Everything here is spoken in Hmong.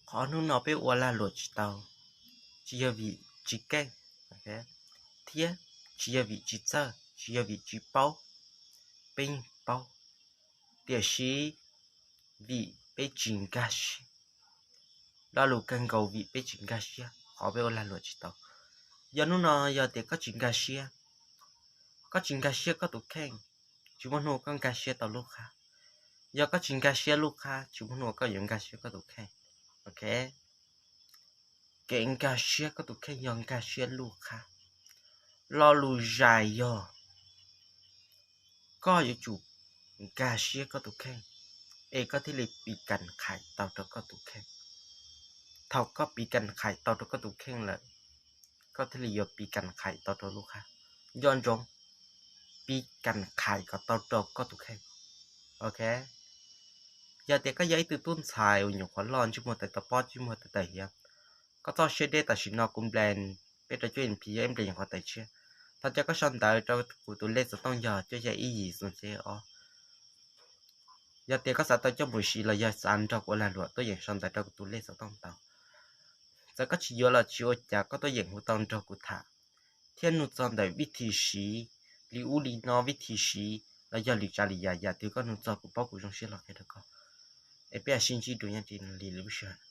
Qhov hnub no peb ua lag luam tsis tau, tsis yog vim tsis keej, thiab tsis yog vim tsis txawj, tsis yog vim tsis paub, peb yeej paub, tiam sis vim peb tsis nkag siab. Lo lus kawg nkaus vim peb tsis nkag siab qhov peb ua lag luam tsis tau. Yog hnub no yog tias koj tsis nkag siab, koj tsis nkag siab koj tus kheej, tsis muaj hnub uas koj nkag siab tau lub qhab. Yog koj tsis nkag siab lub qhab, tsis muaj hnub uas koj yuav nkag siab koj tus kheej. Ok, kev nkag siab koj tus kheej yog nkag siab lub qhab. Lo lus zais yog koj yuav tsum nkag siab koj tus kheej, es koj thiaj li piv kam qhais tau rau koj tus kheej. Thaum koj piv kam qhais tau rau koj tus kheej lawm, koj thiaj li yuav piv kam qhais tau rau lub qhab. Nco ntsoov, piv kam qhais kom tau rau koj tus kheej. Ok, yog tias koj yog ib tug tub ntxhais uas nyuam qhuav loj ntsej muag tawm tau pob ntsej muag tawm tawm hiav, koj txoj siab deb tam sim no kuv nplees peb rau cuaj ib phi yog ib nplees nyuam qhuav tawm tshiab. Thov coj koj sau ntawv rau kuv tus lej xov tooj yog cuaj xya ib yim xoom xya ob. Yog tias koj xav tau coj mus siv los yog xav nrog kuv ua lag luam tuaj yeem sau ntawv rau kuv tus lej xov tooj tau. Txawm koj tsis yuav los tsis ua cas, koj tuaj yeem hu tau nrog kuv tham, thiab nug txog ntawm vib thi siv, li ub li no vib thi siv los yog lwm tsav lwm yam, yam twg koj nug txog kuv paub kuv zoo siab los qhia rau koj. Es peb sib ntsib dua nyob rau lwm lub sij hawm.